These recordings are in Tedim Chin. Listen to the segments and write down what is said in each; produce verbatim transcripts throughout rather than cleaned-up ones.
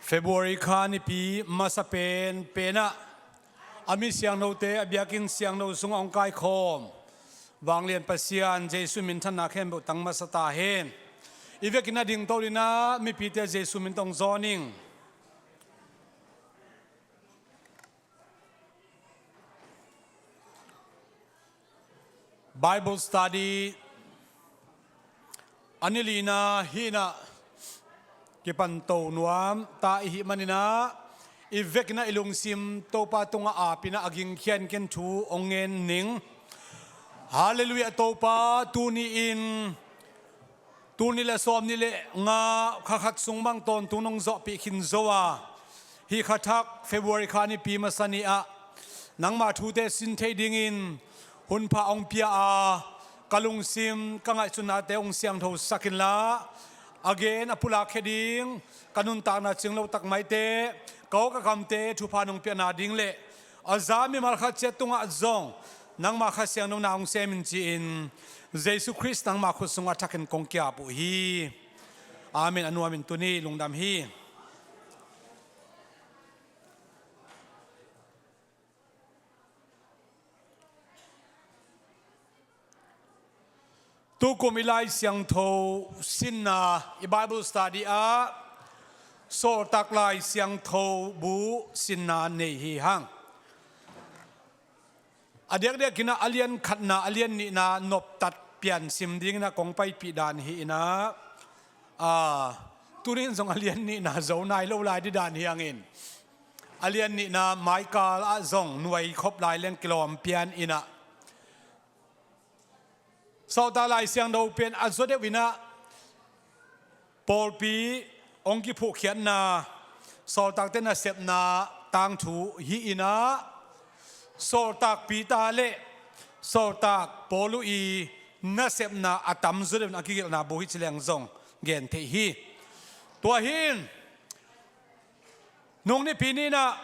February kha nipi masa pen penah a mi siangthote a biakinn siangtho sungah hong kaikhawm vanglian Pasian Jesu minthanna khempeuh tang masa ta hen. I vekin a dingto dinah mipite Jesu min tawh hong zawn ing. Bible study a ni lina hinah kipanto nuam ta i hih maninah i vekinah i lungsim Topa tungah apinah a gingkhian ken thu hong ngen ning. Halleluiah. Topa, tuni in tul nih le sawm nih le nga kha khat sung bang tawntung nong zawhpih khin zo a, hih kha thak February kha nipi masa ni ah nangma thute sin thei dingin hun pha hong pia a, ka lungsim ka ngaihsutnate hong siangthosak inla, a gen a pulakkhia ding ka nuntakna cinglo tak maite ka aw ka kamte thupha nong piahna ding le a za mimal khat ciat tungah zong nangma Kha Siangtho na hong sem in ci-in Jesu Khrist nangma khut sungah thakin kong kiap uh hi. Amen. A nuamin tuni lungdam hi. Tukum i Lai Siangtho sinna, i Bible study ah Sawltak Lai Siangtho bu sinna nei hi hang. A diakdiakinah a lian khatna a lian nihna noptat piansim dinginah kong paipih dan hi inah, a, tunin zong a lian nihna zo nai lo lai di dan hi hangin, a lian nihna maikal ah zong nuai khop lai leng kilawm pian inah Sawltak Lai Siangtho pen a zaw deuh inah pawlpi hong kiphuhkhiatna, sawltakte nasepna tangthu hi inah Sawltak Peter le Sawltak Paul uh i nasepna a tam zaw deuh inah a kigelhna bu hi ci leng zong gen theih hi. Tua hi in nung nipi ni inah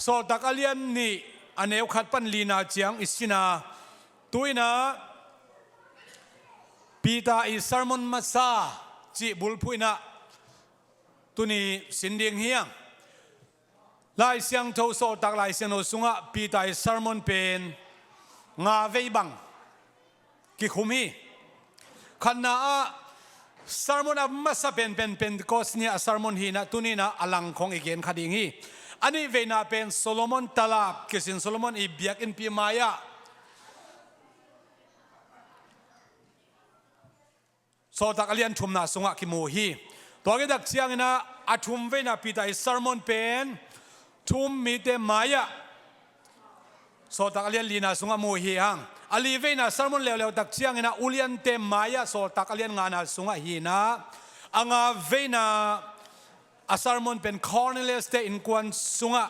Sawltak a lian nih a neu khat pan lina ciang i sin a, tu inah Peter i sermon masa cih bulphuh inah tuni sin ding hi hang. Lai Siangtho, Sawltak Lai Siangtho sungah Peter i sermon pen nga vei bang kikhum hi. Khatna ah sermon a masa penpen Pentecost ni a sermon hi inah tuni inah a langkhong i gen kha ding hi. A nih veina pen Solomon talap kisin Solomon i biakinnpi mai-ah Sawltak a lian thumna sungah kimu hi. Tua kitak cianginah a thum veina Peter i sermon pen thu-um mite mai-ah Sawltak a lian lina sungah mu hi hang. A li veina sermon leuleu tak cianginah uliante mai-ah Sawltak a lian ngana sungah hi inah a nga veina a sermon pen Cornelius-te innkuan sungah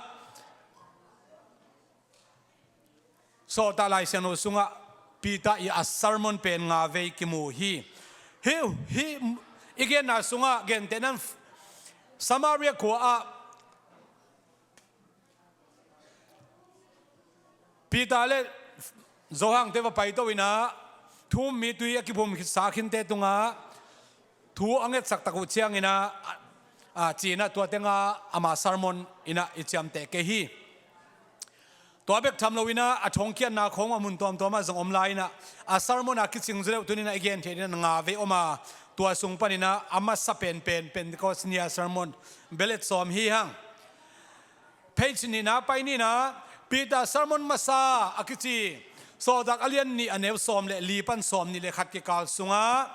Sawltak Lai Siangtho sungah Peter i a sermon pen nga vei kimu hi. Hih, hih i genna sungah gentehnan Samaria khua ah Peter le Johan-te va paito inah thu-um mi tui a kiphum sa khinte tungah thu a ngetsak tak uh cianginah, a, ci inah tua tengah ama sermon inah i ciamteh kei hi. Tua bek tham lo inah a thongkiatna khawng a mun tuamtuam ah zong om lai inah a sermon a kicing zaw deuh tuni inah i gen theih dingin nga vei om a, tua sung paninah a masa penpen Pentecost ni a sermon belet sawm hi hang. Page nihna pai ni inah Peter sermon masa a kici Sawltak a lian nih a neu sawm le li pan sawm nih le khat kikal sungah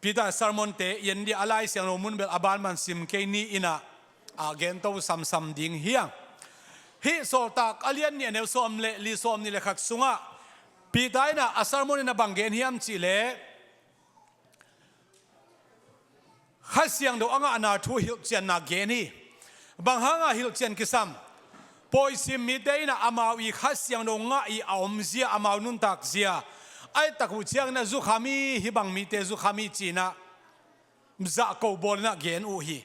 Peter sermon-te i en dia a Lai Siangtho mun bel a banban sim kei ni inah, a, gento samsam ding hi hang. Hih Sawltak a lian nih a neu sawm le li sawm nih le khat sungah Peter inah a sermon inah bang gen hiam cihleh Kha Siangtho a ngahna thu hilhcianna gen hi. Bang hanga hilhcian kisam? Pawisim mite inah amau i Kha Siangtho ngah i a omzia, amau nuntakzia a et tak uh cianginah zukham hi, hih bang mite zukham hi ci inah zahko bawl inah gen uh hi.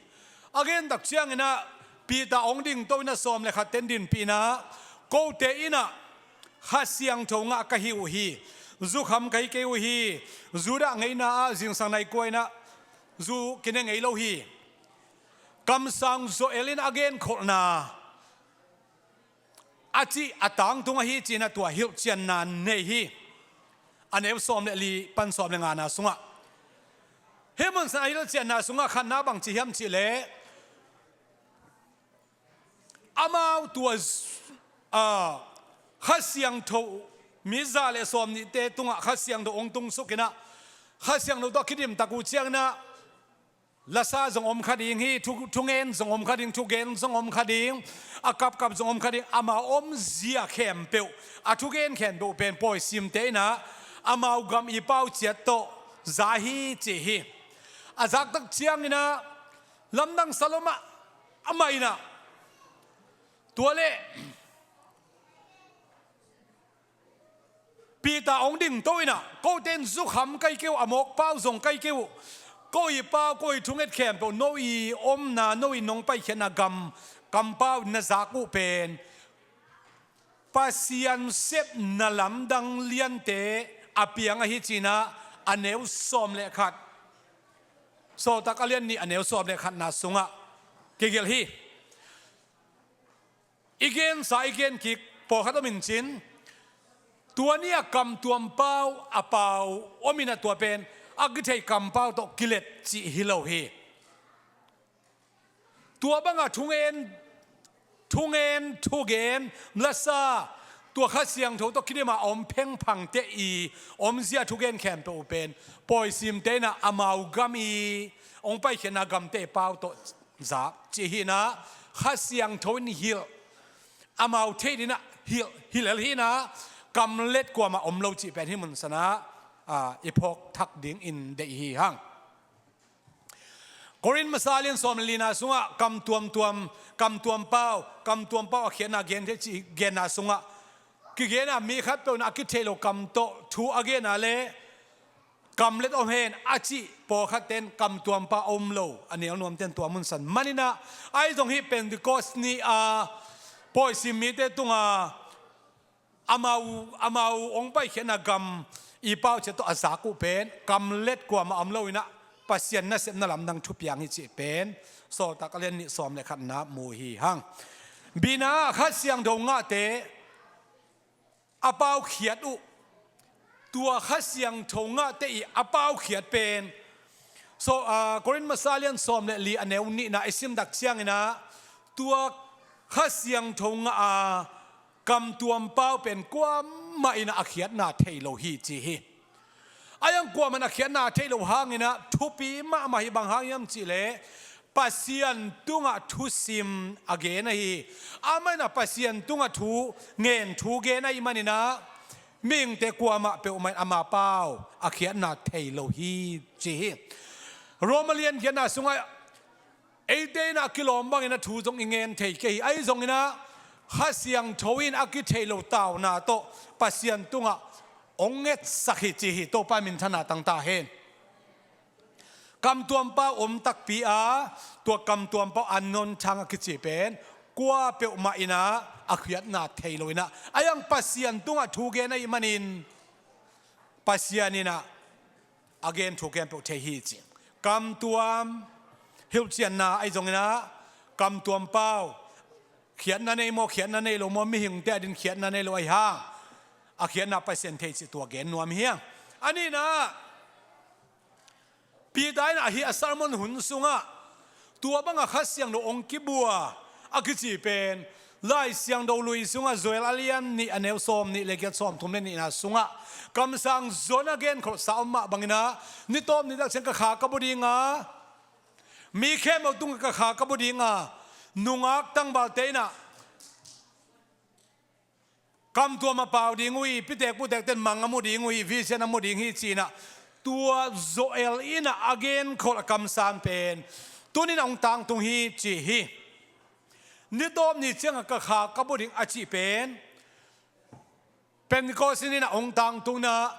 A gen tak cianginah Peter hong dingto inah sawm le khatte in dinpih inah kote inah Kha Siangtho ngah ka hi uh hi. Zukham kai kei uh hi. Judah ngeina ah zingsang nai kua in ah zu kine ngei lo hi. Kamsang Joel in a genkholhna a cih a tangtung ahi ci-in ah tua hilhcianna nei hi. A neu sawm le li pan sawm le ngana sungah, hih mun sungah a hilhcianna sungah khatna bang ci hiam cih leh, amau tua, a, Kha Siangtho mi za le sawm nihte tungah Kha Siangtho hong tungsuk in ah, Kha Siangtho tawh a kidimtak uh ciangin ah, lasa zong om kha ding hi, thu, thungen zong om kha ding, thugen zong om kha ding, a kapkap zong om kha ding, amau omzia khempeuh, a thugen khempeuh pen pawisimte in ah amau gam i pau ciat tawh za hi ci hi. A zaktak ciangin ah lamdang sa lo mah, amah in ah, tua leh Peter hong dingto in ah, kote in zukham kai kei uh, a mawk pau zong kai kei uh, ko i pau, ko i thunget khempeuh, no i omna, no i nong paikhiatna gam, kampau na zak uh pen Pasian sepna lamdang liante a piang ahi ci-in ah a neu sawm le khat, Sawltak a lian nih a neu sawm le khatna sungah kigelh hi. I gensa, i gen kik pawlkhat om in cin, tua ni-a kamtuam pau a pau om in ah tua pen a kithei kampau tawh kilet cih hi lo hi. Tua banga thungen, thungen, thugen, lasa, tua Kha Siangtho tawh kidim a om phengphangte i omzia thugen khempeuh uh pen pawisimte in ah amau gam i hong paikhiatna gamte i pau tawh za cih hi in ah, Kha Siangtho in hilh, amau theih dingin ah hilh, hilh hi in ah, kamlet kuamah om lo cih pen hih mun sungah, a, i phawk thak dingin deih hi hang. Korin masa lian sawm le lina sungah kamtuam tuam, kamtuam pau, kamtuam pau a khiatna gen thei cih genna sungah, kigen a mi khatpeuh in a kitheih loh kam tawh thu a gen a leh kamlet om hen a cih pawlkhatte in kamtuam pau a om lo a neu nuamte in tua mun sung manin ah, ahi zong hih Pentecost ni-a pawisim mite tungah amau, amau hong paikhiatna gam i pau ciat tawh a zak uh pen kamlet kuamah om lo in ah Pasian nasepna lamdang thupiang hi cih pen Sawltak a lian nih sawm le khatna mu hi hang. Bina ah Kha Siangtho ngahte a paukhiat uh, tua Kha Siangtho ngahte i a paukhiat pen, so, a, Korin masa lian sawm le li a neu nihna i sim tak ciangin ah, tua Kha Siangtho ngah a kamtuam pau pen kuamah in ah a khiatna thei lo hi ci hi. A hiang kuamah in a khiatna thei lo hangin ah thupi mahmah hi. Bang hang hiam cih leh Pasian tungah thusim a gen ahi hi. Amah in ah Pasian tungah thu ngen, thu gen ahih manin ah mihingte kuamah peuhmah in ama pau a khiatna thei lo hi ci hi. Roma lian giatna sungah eite in ah kilawm bangin ah thu zong i ngen thei kei hi. Ahi zongin ah Kha Siangtho in a kitheih loh tauna tawh Pasian tungah hong ngetsak hi ci hi. Topa minthanna tang ta hen. Kamtuam pau om takpi a, tua kamtuam pau a nunthang a kici pen kua peuhmah in ah a khiatna thei lo in ah, a hiang Pasian tungah thu gen ahih manin Pasian in ah a gen thu khempeuh thei hi ci. Kamtuam, hilhcianna ahi zongin ah kamtuam pau khiatna nei maw, khiatna nei lo maw, mihingte adingin khiatna nei lo ahih hang a khiatna Pasian thei cih tua gen nuam hi hang. A nihna ah Peter in ah hih a sermon hun sungah tua banga Kha Siangtho hong kibua a kici pen Lai Siangtho lui sungah Joel a lian nih a neu sawm nih le giat, sawm thum le nihna sungah kamsang John a genkholhsa om mah bangin ah, ni tawp ni tak ciang ka kha ka bu ding a, mi khempeuh tungah ka kha ka bu ding a, nungak tangvalte in ah kamtuam a pau ding uh hi, pitek putekte in mang a mu ding uh hi, vision a mu ding hi ci-in ah, tua Joel in ah a genkholh a kamsang pen tuni in ah hong tangtung hi ci hi. Ni tawp ni ciangah ka kha ka bu ding a cih pen Pentecost ni in ah hong tangtung in ah,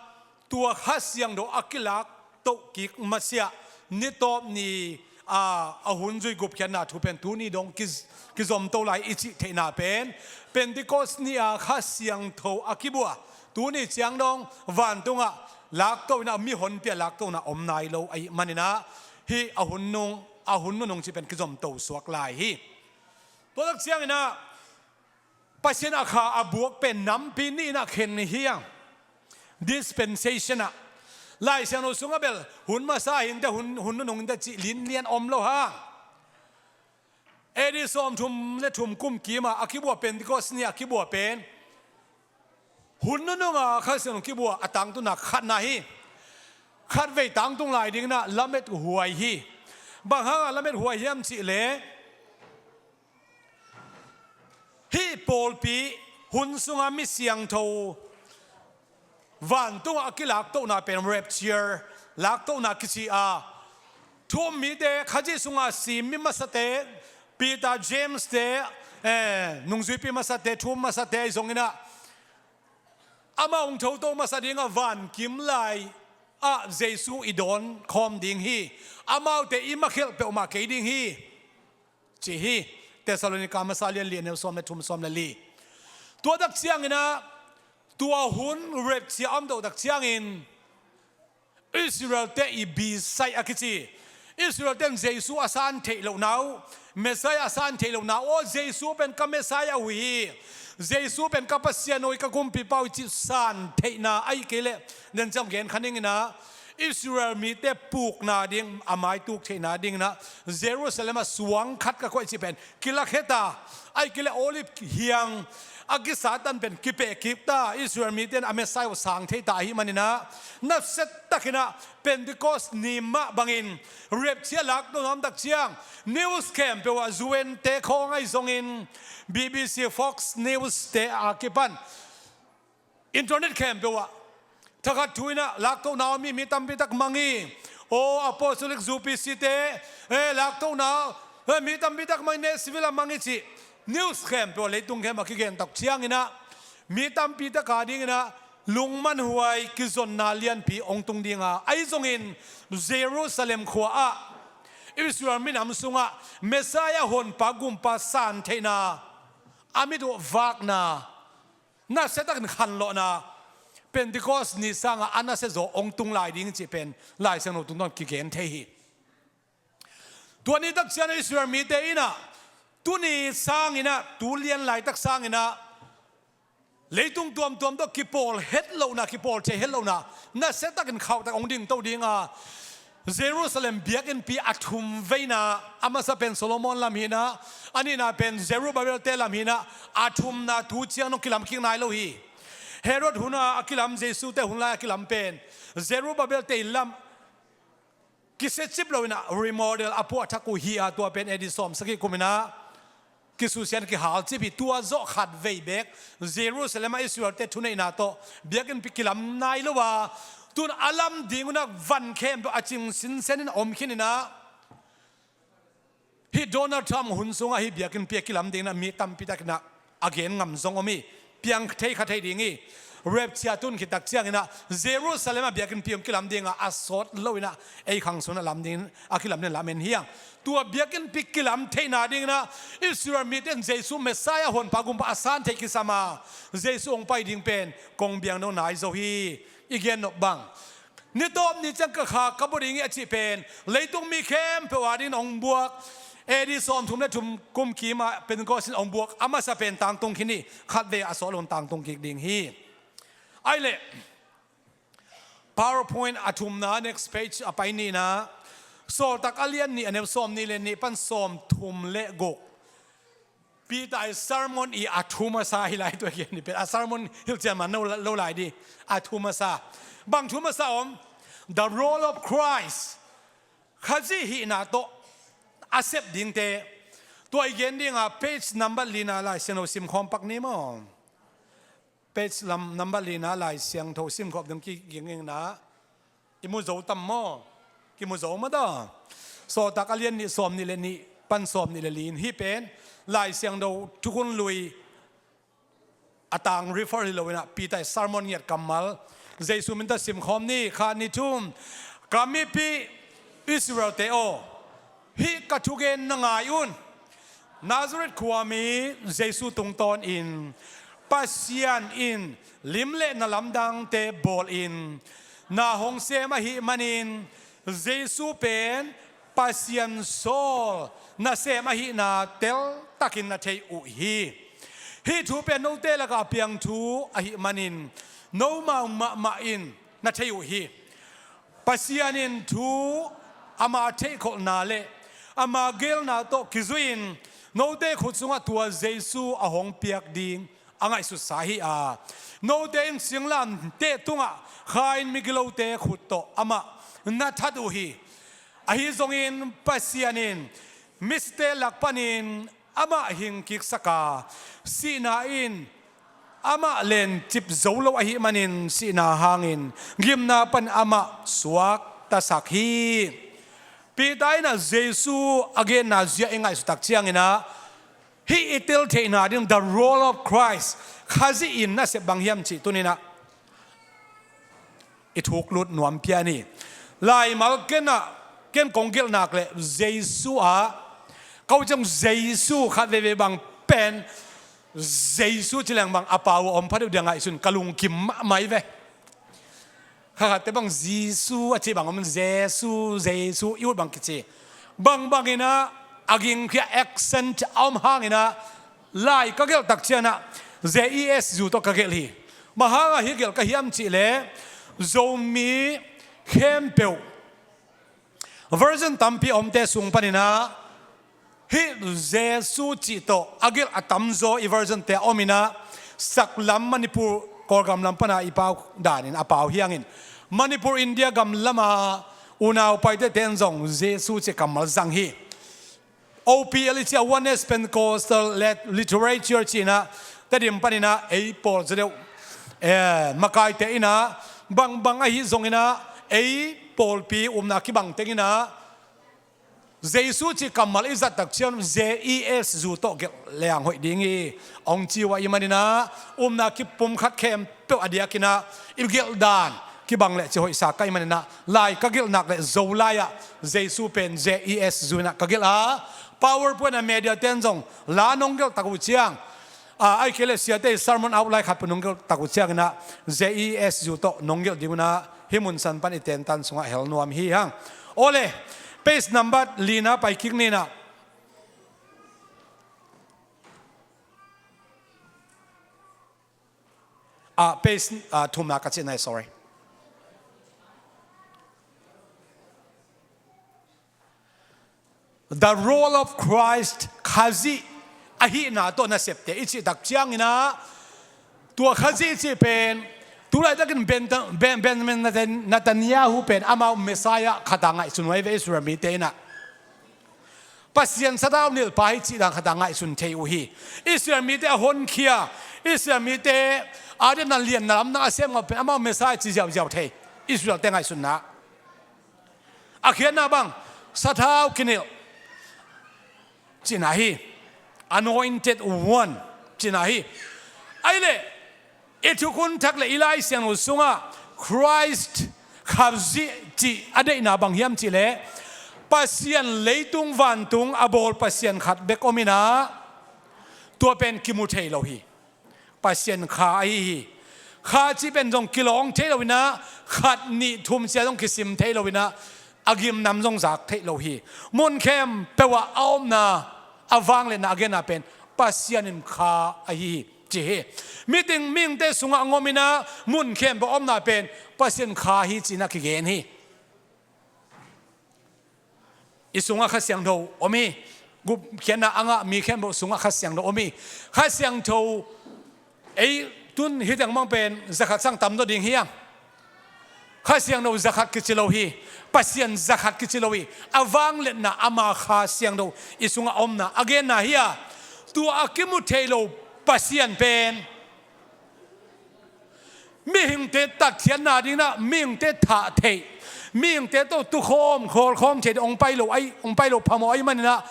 tua Kha Siangtho a kilak toh kik masiah ni tawp ni, a, a hun zui gupkhiatna thu pen tuni dong ki, kizomto lai i cih theihna pen Pentecost ni-a Kha Siangtho a kibua, Tuni ciang dong vantungah lakto inah, mihonpi ah lakto inah om nai lo ahih maninah, hih a hun nung, a hun nunung cih pen kizomto suak lai hi. Tua tak cianginah Pasian a kha a buak pen nampi nih inah khen hi hang. Dispensation ah, Lai Siangtho sungah bel hun masa hinte, hun, hun nunung hinte cih linlian om lo hang. A D sawmthum le thum kum kimah a kibua, Pentecost ni a kibua pen hun nunung a Kha Siangtho kibua a tangtunna khatna hi. Khatvei tangtung lai dinginah lamethuai hi. Bang hangah lamethuai hiam cihleh, hih pawlpi hun sunga mi siangtho vantungah a kilaktohna pen rapture laktohna kici a, thu-um mite, Khazih sunga sim mi masate, Peter, James te, eh, nungzuipi masate, thu-um masate ahi zonginah, amah hong thoto masa dingah vankim lai ah Jesu i dawn khawm ding hi. Amaute i makhelh peuhmah kei ding hi, ci hi. Thessalonica masa lian li, a neu sawm le thum, sawm le li. Tua tak cianginah, tua hun rapture a om doh tak ciangin Israel-te i bisaih a kici, Israel-te in Jesu a san theih lohna uh, Messiah a san theih lohna uh, aw, Jesu pen ka Messiah uh hi, Jesu pen ka Pasian uh hi, ka Kumpipa uh hi cih san theihna, ahih kei leh, den ciang gen kha ninginah, Israel mite pukna ding, a maituk theihna dinginah Jerusalem ah suang khat ka koih cih pen kilakhia ta, ahih kei leh Olive hiang a kisatan pen kipehkik ta, Israel mite in a Messiah uh sang thei ta ahih maninah, nasia takinah Pentecost ni mah bangin rapture laktohna om tak ciang, news khempeuh ah, U N te khawng ahi zongin, B B C, Fox News te a kipan internet khempeuh ah, thakhat thu inah laktohna om hi, mi tampi tak mang hi. Aw, Apostolic U P C te, eh, laktohna, eh, mi tampi tak mang hi, Nashville ah mang hi cih news khempeuh ah, leitung khempeuh ah kigen tak cianginah, mi tampi tak a dinginah lungmanhuai, kizonna lianpi hong tung dinga, ahi zongin Jerusalem khua ah, Israel minam sungah Messiah, Honpa, Gumpa san theihna, a mit uh vakna, nasia takin khanlawhna, Pentecost ni sangah a nasia zaw hong tung lai ding cih pen Lai Siangtho tungtawn kigen thei hi. Tua ni tak ciang Israel mite inah, tuni sanginah, tu lian laitak sanginah, leitung tuamtuam tawh kipawl het lohna, kipawl thei het lohna, nasia takin khauh tak hong dingto dinga, Jerusalem biakinnpi a thum veina, a masa pen Solomon lam hinah, a nihna pen Zerubbabel te lam hinah, a thumna tu ciang dong kilam kik nai lo hi. Herod hunah a kilam, Jesu te hun lai a kilam pen Zerubbabel te lam kisiacip loinah remodel a puahthak uh hi a, tua pen A D sawm sagih kuminah kisusia-in kihalcip hi. Tua zawh khatvei beek Jerusalem ah Israel-te thuneihna tawh biakinnpi kilam nai lo a, tun a lam ding unah van khempeuh a cing sinsenin a om khininah, hih Donald Trump hun sungah hih biakinnpi a kilam dinginah mi tampi takinah a gen ngam zong om hi. Piang thei kha thei ding hi. Rapture tun khit tak cianginah Jerusalem ah biakinnpi hong kilam dinga a sawt loinah ei khang sunah lam dingin a kilam den lam en hi hang. Tua biakinnpi kilam theihna dinginah Israel mite in Jesu Messiah, Honpa, Gumpa a san theih kisam a, Jesu hong pai ding pen kong biang dong nai zo hi. I gen nop bang, ni tawp ni ciang ka kha ka bua ding hi a cih pen leitung mi khempeuh a dingin hong buak. A D sawmthum le thum kum kimah Pentecost in hong buak a masa pen tangtung khin hi. Khatvei a sawt lo-in tangtung kik ding hi. Ahih leh PowerPoint a thumna, next page a pai nihna, Sawltak a lian nih, a neu sawm nih le nih pan sawm thum le guk. Peter i sermon i a thu masa hi lai, tua gen ni pen a sermon hilh cian man lo, lo lai di. A thu masa. Bang thu masa om? The role of Christ. Khazih hihna tawh a sep dingte. Tua i gen dinga page number lina Lai Siangtho simkhawm pak ni maw? Page lam number lina Lai Siangtho simkhawm ding ki, ki, kigingna. I mu zo tam maw? Kimu zo maw ta? Sawltak a lian nih, sawm nih le nih pan sawm nih le li in, hih pen Lai Siangtho Thukhun Lui a tang refer hi loinah Peter i sermon ngiat kammal Jesu min tawh simkhawm ni. Khat, nih, thum. Ka mipi Israel-te aw, hih ka thugen na ngai un. Nazareth khuami Jesu tungtawnin Pasian in lim le na lamdangte bawlin na hong sem ahih manin Jesu pen Pasian sawl nasem ahihna teltakin na thei uh hi. Hih thu pen note lakah a piang thu ahih manin nomau mahmah in na thei uh hi. Pasian in thu ama theihkholhna le ama gelna tawh kizui-in note khut sungah tua Jesu a hong piak ding a ngaihsutsa hi a, note in singlamteh tungah kha-in migilote khut tawh amah na that uh hi. Ahi zongin Pasian in misite lak panin amah hingkiksak a, sihna in amah lencip zo lo ahih manin sihna hangin gimna pan amah suaktasak hi. Peter in ah Jesu a genna zia i ngaihsut tak ciangin ah, hih i tel theihna ding the role of Christ, Khazih in nasep bang hiam cih tuni-in ah i thuk lut nuam pian hi. Laimal ken ah, ken kong gelh nak leh Jesu ah, ko ciang Jesu khat veve bang pen Jesu ci leng bang a pau a om pha deuh dia ngaihsun ka lungkim mahmah hi ve. Kha khatte bang Jesu a ci bang om, Jesu, Jesu i ut bang kici. Bang bangin ah a gingkhia accent a om hangin ah lai ka gelh tak ciang ah J E S U tawh ka gelh hi. Bang hanga hih gelh ka hiam cih leh Zomi khempeuh version tampi a omte sung panin ah hih Jesu cih tawh a gelh a tamzaw i version te a om in ah, saklam Manipur Kawlgam lam pan a i pau danin a pau hi hangin Manipur India gam lama unau paite ten zong Jesu cih kammal zang hi. O P L i ci a, Oneness Pentecostal Lit-, Literature ci-in ah, Tedim panin ah ei pawl zaw deuh, eh, makaite in ah, bang bang ahi zongin ah ei pawlpi upna kibang teng in ah Jesu cih kammal i zat tak ciang J E S U tawh gelh leng hoih ding hi, hong ci uh ahih manin ah, upna kipumkhat khempeuh a diakin ah i gelh dan kibang leh ci hoihsa ka hih manin ah, lai ka gelh nak leh Zolai ah Jesu pen J E S U in ah ka gelh a, PowerPoint a media ten zong la nong gelh tak uh ciang, a, ahih kei leh siate sermon outline khat peuh nong gelh tak uh ciangin ah J E S U tawh nong gelh ding un ah, hih mun san pan i tentan sungah hel nuam hi hang. Awle, page number lina pai kik ni in ah. Ah, page, ah, thumna ka cih nai, sorry. The role of Christ, Khazih ahihna tawh nasepte i cih tak ciangin ah, tua Khazih cih pen tu laitakin Ben-, Ben-, Benjamin Netan-, Netanyahu pen amau Messiah khat a ngaihsun uh ahi ve, Israel mite in ah. Pasian sathau nilhpa hi cih dan khat a ngaihsun thei uh hi. Israel mite a honkhia, Israel mite a dingin lianna lamdang a sem ngawh pen amau Messiah ci ziauziau thei, Israelte ngaihsunna. A khiatna bang, sathau kinilh cihna hi. Anointed One cihna hi. Ahih leh i thukhun thak le i Lai Siangtho sungah Christ, Khazih cih a deihna bang hiam cih leh, Pasian leitung vantung a bawl Pasian khat bek om in ah, tua pen kimu thei lo hi. Pasian Kha ahi hi. Kha cih pen zong kilawng thei lo in ah, khat nih thum sia zong kisim thei lo in ah, a gimnam zong zak theih lo hi. Mun khempeuh ah a omna, a vangliatna a genna pen Pasian in Kha ahi hi, ci hi. Miting, mihingte sungah a ngom in ah, mun khempeuh a omna pen Pasian Kha hi ci-in ah kigen hi. I sungah Kha Siangtho om hi. Gupkhiatna a ngah mi khempeuh sungah Kha Siangtho om hi. Kha Siangtho ei tun hi teng bang pen zakhat sang tam zaw ding hi hang. Kha Siangtho zakhat kici lo hi. Pasian zakhat kici lo hi. A vangliatna ama Kha Siangtho i sungah omna a genna hi a. Tua a kimu thei lo Pasian pen mihingte tatkhiatna dingin ah, mihingte thah theih, mihingte tawh tukhawm khawlkhawm theih ding hong pai lo ahi, hong pai lo phamawh ahih manin ah,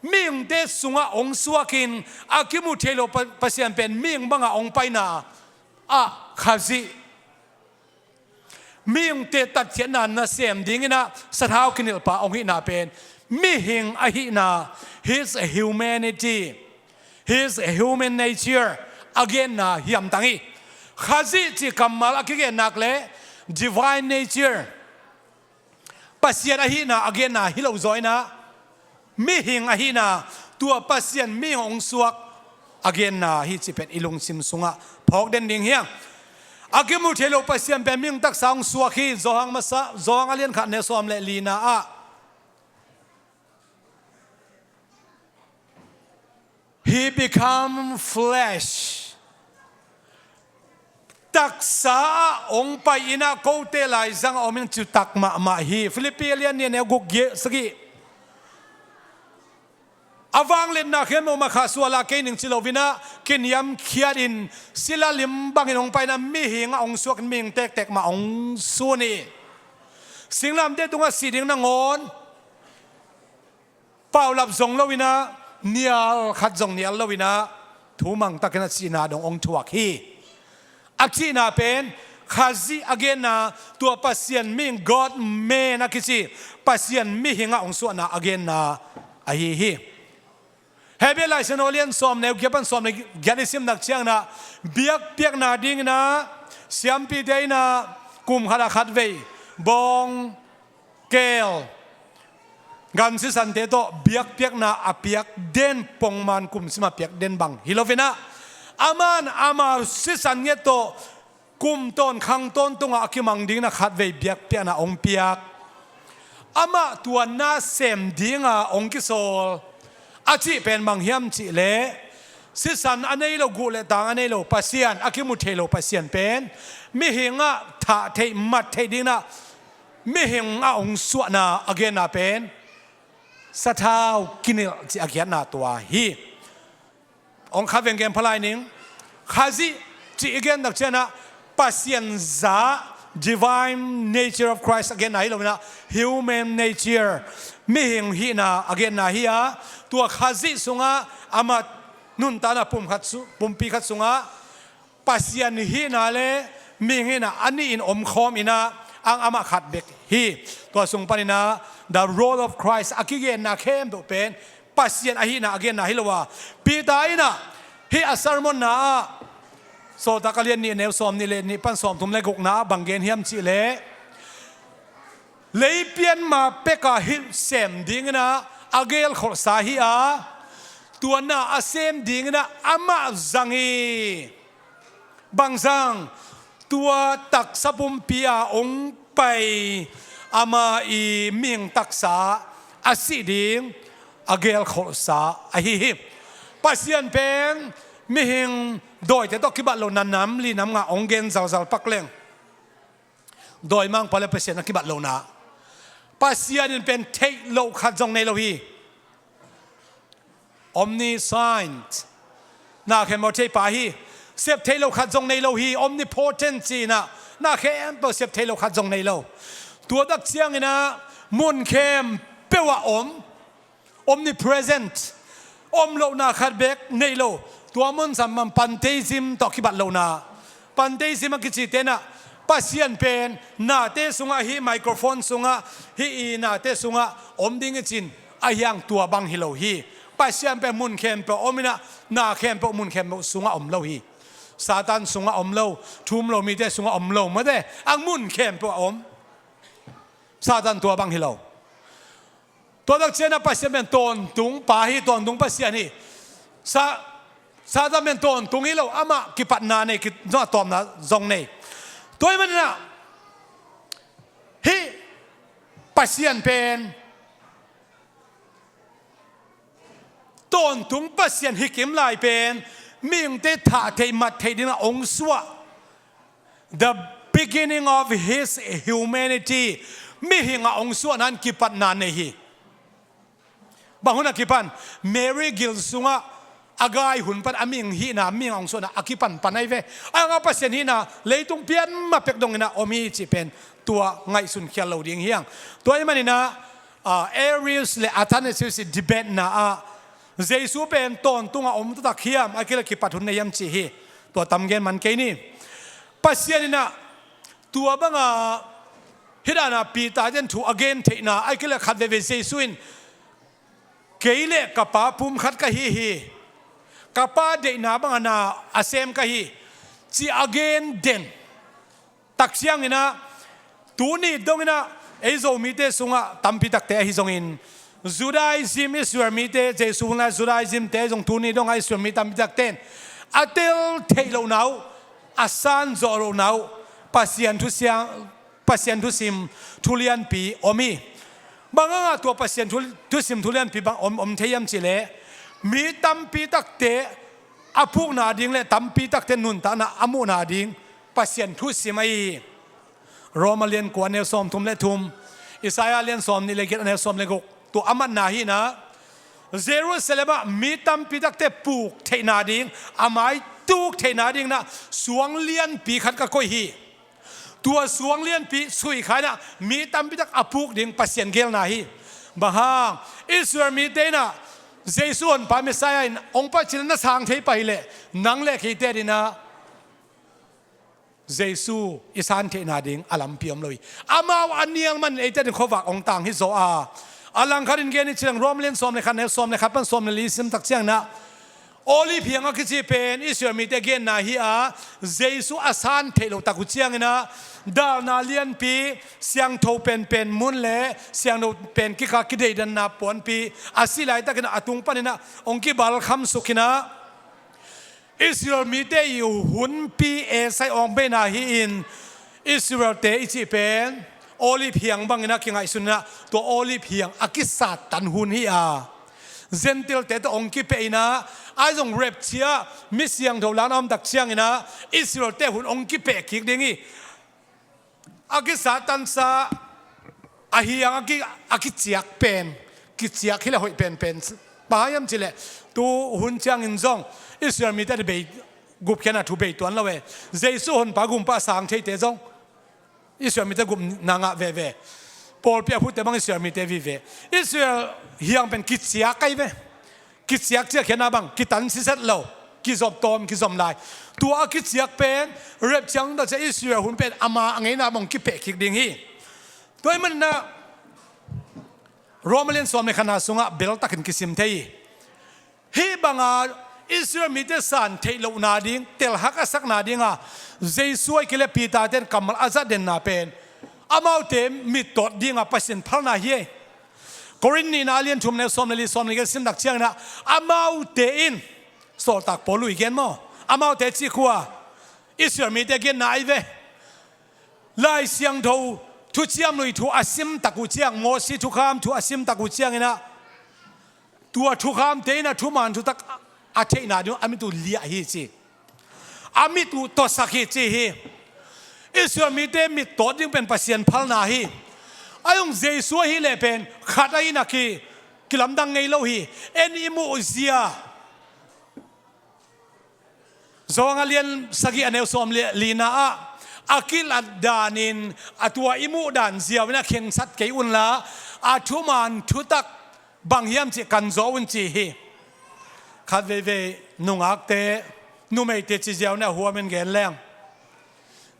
mihingte sungah hong suakin a kimu thei lo Pa-, Pasian pen mihing bangah hong paina ah Khazih. Mihingte tatkhiatna nasem dingin ah sathau kinilhpa hong hihna pen mihing ahihna, his humanity, his human nature, a genna hiamtang hi. Khazih cih kammal a kigen nak leh divine nature, Pasian ahihna a genna hi lo zaw inah, mihing ahihna, tua Pasian mihing hong suak a genna hi cih pen i lungsim sungah phawk den ding hi hang. A kimu thei lo Pasian pen mihing taksa hong suak hi. Johan masa, Johan a lian khat, neu sawm le lina ah, "He become flesh." Taksa ah hong pai inah kote laizang a om in, citak mahmah hi. Filipi a lian nih, neu guk, giat sagih. A vangliatna khempeuh mah khahsuah la kei ning ci lo inah, kiniamkhiat in, sila lim bangin hong pai inah, mihing ah hong suak in, mihing tektek mah hong sun hi. Singlamteh tungah sih ding nangawn paulap zong lo inah, nial khat zong nial lo inah, thumang takin a sihna dong hong thuak hi. A cihna pen Khazih a genna, tua Pasian mihing, God man a kici, Pasian mihing ah hong suahna a genna ahi hi. Hebrew Lai Siangtho a lian sawm, neu giat pan sawm le giat i sim nak ciang inah, biakpiakna ding inah siampite inah kum khat ah khatvei bawng, keel, gan sisante tawh biakpiakna a piak den, pongman kum sim a piak den bang hi lo inah, aman ama sisan ngiat tawh kum tawn khang tawntung a kimang ding inah khatvei biakpiakna hong piak. Amah tua na sem ding a hong kisawl a cih pen bang hiam cih leh, sisan a nei lo, guh le tang a nei lo Pasian, a kimu thei lo Pasian pen mihing ah thah theih, mat theih ding inah mihing ah hong suahna a genna pen sathau kinilh cih a kiatna tua hi. Hong khatvei gen pha lai ning. Khazih cih i gen tak ciang inah Pasian za, divine nature of Christ a genna hi lo inah, human nature, mihing hihna a genna hi a, tua Khazih sungah, ama nuntakna pum khat su-, pumpi khat sungah Pasian hihna le mihing hihna a nih in omkhawm inah, ang amah khat bek hi. Tua sung pan inah the role of Christ a kigenna khempeuh pen Pasian ahihna a genna hi lo a, Peter inah hih a sermonna ah, Sawltak a lian nih, neu sawm nih le nih pan sawm thum le gukna ah bang gen hiam cih leh, lei pianma pek a hilh sem ding inah a gelkholhsa hi a, tua na a sem ding inah amah zang hi. Bang zang? Tua taksa pumpi a hong pai ama i mihing taksa a sih ding a gelkholhsa ahi hi. Pasian pen mihing dawite tawh kibat lo, na nam li nam nga hong gen zalzal pak leng, dawimangpa le Pasian a kibat lohna. Pasian in pen theih loh khat zong nei lo hi. Omniscient. Na khempeuh theipa hi. Sep theih loh khat zong nei lo hi. Omnipotent ci inah, na khempeuh sep theih loh khat zong nei lo. Tua tak ciang inah mun khempeuh ah om. Omnipresent. Om lohna khat bek nei lo. Tua mun sam man pantheism tawh kibat lohna. Pantheism a kicite inah Pasian pen nate sungah, hih microphone sungah, hih i nate sungah om ding i cin, ahi hang tua bang hi lo hi. Pasian pen mun khempeuh om inah, na khempeuh mun khempeuh sungah om lo hi. Satan sungah om lo, thu um lo mite sungah om lo, mate, ang mun khempeuh ah om. Satan tua bang hi lo. Tua tak ciang inah Pasian pen tawntung pa hi, tawntung Pasian hi. Sa-, Satan pen tawntung hi lo, amah kipatna nei, ki-, zong a tawpna zong nei. Tua ahih manin ah hih Pasian pen, tawntung Pasian hi kim lai pen, mihingte thah theih, mat theih ding a hong suah. The beginning of his humanity. Mihing a hong suahna in kipatna nei hi. Bang hun a kipan? Mary gil sungah a gai hun pan a mihing hihna, mihing a hong suahna a kipan pan ahi ve. Ahi hangah Pasian hihna leitung pian mah pek dong inah om hi cih pen tua ngaihsun khial lo ding hi hang. Tua ahih manin ah, ah, Arius le Athanasius i debate na ah, Jesu pen tawntung a om taktak hiam, ahih kei leh kipat hun nei hiam cih hi. Tua tam gen man kei ni. Pasian inah tua banga hih dana Peter in thu a gen theihna, ahih kei leh khat veivei Jesu in, "Kei le ka Pa pum khat ka hi hi. ka Pa deihna bangin a sem ka hi, ci a gen den tak ciangin ah, tuni dongin ah ei Zomite sungah tampi takte ahi zongin, Judaism, Israel mite, Jesu hun lai Judaism te zong tuni dongah Israel mi tampi takte in a tel theih lohna uh, a san zawh lohna uh, Pasian thu siang, Pasian thusim thu lianpi om hi. Bang hangah tua Pasian thu, thusim thu lianpi bang om, om thei hiam cih leh, mi tampi takte a pukna ding le tampi takte nuntakna a muhna ding Pasian thusim ahi hi. Roma lian kua, a neu sawmthum le thum, Isaiah lian sawmnih le giat, a neu sawm le guk, tua a matna hi in ah, Jerusalem ah mi tampi takte puk theihna ding, a mai tuk theihna dingin ah suang lianpi khat ka koih hi. Tua suang lianpi suih kha in ah mi tampi tak a puk ding Pasian geelna hi. Bang hang, Israel mite in ah Jesu honpa Messiah in hong pai cih leh na sang thei pah hi leh, nang le keite adingin ah Jesu i san theihna ding a lampi om lo hi. Amau a nial manin eite adingin khuavak hong tang hi zaw a. A langkhat in gen i cih leng, Roma lian sawm le khat, a neu sawm le khat pan sawm le li sim tak ciangin ah, Olive hiang a kici pen Israel mite genna hi a, Jesu a san theih loh tak uh ciangin ah, dalna lianpi, siangtho penpen mun le siangtho pen kikal kideidanna puanpi a sih laitakin ah a tung panin ah hong kibalkhamsuk hi in ah, Israel mite i hunpi esai awng beina hi-in, Israel-te i cih pen Olive hiang bangin a kingaihsun in ah, tua Olive hiang a kisattan hun hi a, Gentile-te tawh hong kipeh in ah, ahi zong rapture, mi siangtho lakna om tak ciangin ah Israel-te hun hong kipeh kik ding hi. A kisattansa, a hiang a ki, a kiciak pen, kiciak hi leh hoih penpen. Bang hang hiam cih leh, tu hun ciangin zong Israel mite a bei, gupkhiatna thu bei tuan lo e. Jesu honpa gumpa a sang theite zong Israel mite gupna ngah veve. Pawlpi a phutte bang Israel mite vive. Israel hiang pen kiciak ahi ve. Kiciak ciahkhiatna bang, kitan siset lo, kizom tawm, kizom lai. Tua a kiciak pen, rapture ciang tua ciang Israel hun pen ama a ngeina bang kipeh kik ding hi. Tua ahih manin ah, Roma lian sawm le khatna sungah beltakin kisim thei hi. Hih banga Israel mite san theih lohna ding, telhak a sakna dinga Jesu ahih kei leh Peter-te in kammal a zat denna pen, amaute mittawt dinga Pasian phalna hi. Korin nihna a lian thum, neu sawm le li, sawm le giat sim tak ciangin ah, amaute in, sawltak Paul i gen maw, amaute cih khua Israel mite genna ahi ve. Lai Siangtho thuciam lui thu a sim tak uh ciang, Mosi thukham thu a sim tak uh ciangin ah, tua thukhamte in a thuman thutak a theihna ding a mit uh liah hi ci. A mit uh tawsak hi ci hi. Israel mite mittawt ding pen Pasian phalna hi. Ahi zong Jesu ahih leh pen khat ahi in a ki, kilamdang ngei lo hi. En i muhzia, Johan a lian sagih, a neu sawm le lina ah, a kilat danin, a tua i muh dan ziau in a khensat kei unla, a thuman thutak bang hiam cih kan zawh un ci hi. Khat veivei nungakte, numeite ci ziau in a huamin gen leng,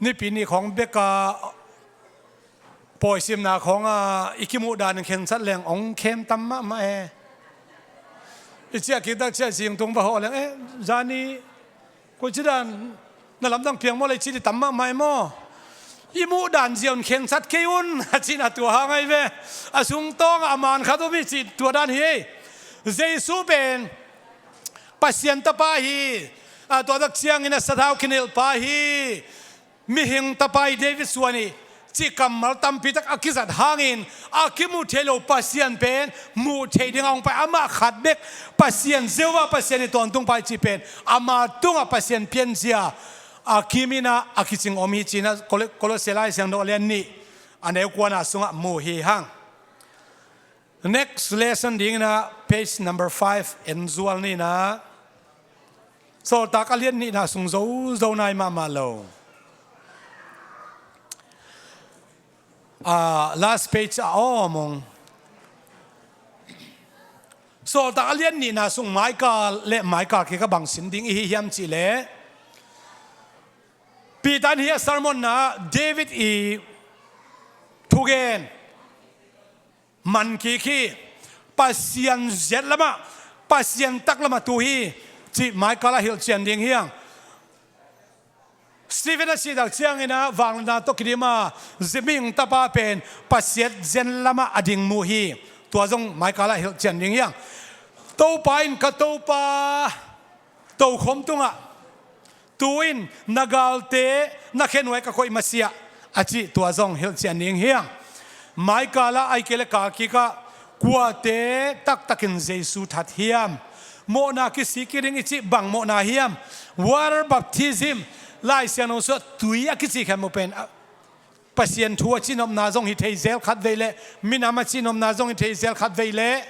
Nipi ni khawng bek a pawisimna khawng a i kimuh danin khensat leng hong khem tam mahmah e. I ciah kik tak ciah zing tung va hawh leng, eh, zani koici dan na lamdang piang maw le, i ci di tam mahmah e maw? I muh dan ziau in khensat kei un, a cihna tua hang ahi ve. A sungtawng a man khat om hi cih tua dan hi ei. Jesu pen Pasian Tapa hi. A, tua tak ciangin a sathau kinilhpa hi. Mihing tapa hi, David suan hi, cih kammal tampi tak a kizat hangin, a kimu thei lo Pasian pen muh theih dingin hong pai, amah khat bek Pasian, Jehovah Pasian hi, tawntung pa hi cih pen ama tungah Pasian pianzia a kimin a kicing om hi ci-in a Kolo-, Kolosse Lai Siangtho a lian nih, a neu kuana sungah mu hi hang. Next lesson dingin a page number five en zual ni in a, Sawltak a lian nihna sung zozo nai mahmah lo. Ah, last page a om ung. Sawltak a lian nihna sung maikal le maikal kik a bang sin ding i hi hiam cih leh, Peter in hih a sermon-na ah David i thugen man kik hi. Pasian ziat lamah, Pasian tak lamah tu hi. cih maikal ah hilhcian ding hi hang. Stephen a sihtak ciangin ah vangliatna tawh kidim a, mihing tapa pen Pasian zen lamah a ding mu hi. Tua zong maikal ah hilhcian ding hi hang. Topa in, ka Topa, tokhom tungah, tu-in na galte na khenuai ka koih masiah, a cih tua zong hilhcian ding hi hang. Maikal ah ahih kei leh kal kikah kuate taktakin Jesu that hiam? Mawhna kisik hi ding i cih bang mawhna hiam? Water baptism, Lai Siangtho sungah tui a kici khempeuh pen, a, Pasian thu a cihnopna zong hi thei zel khat vei leh, minam a cihnopna zong hi thei zel khat vei leh,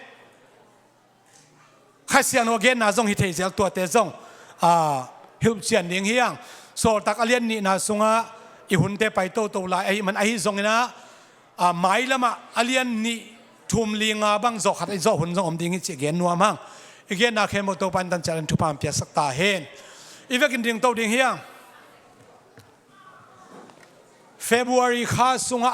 Kha Siangtho a genna zong hi thei zel, tuate zong, a, hilhcian ding hi hang. Sawltak a lian nihna sungah i hunte pai toto lai ahih man ahi zongin ah, a, mailamah a lian nih, thum, li, nga bang zawh khat i zawh hun zong om ding hi cih gen nuam hang. I genna khempeuh Topa in tan ciat in thupha piaksak ta hen. I vekin dingto ding hi hang. February kha sungah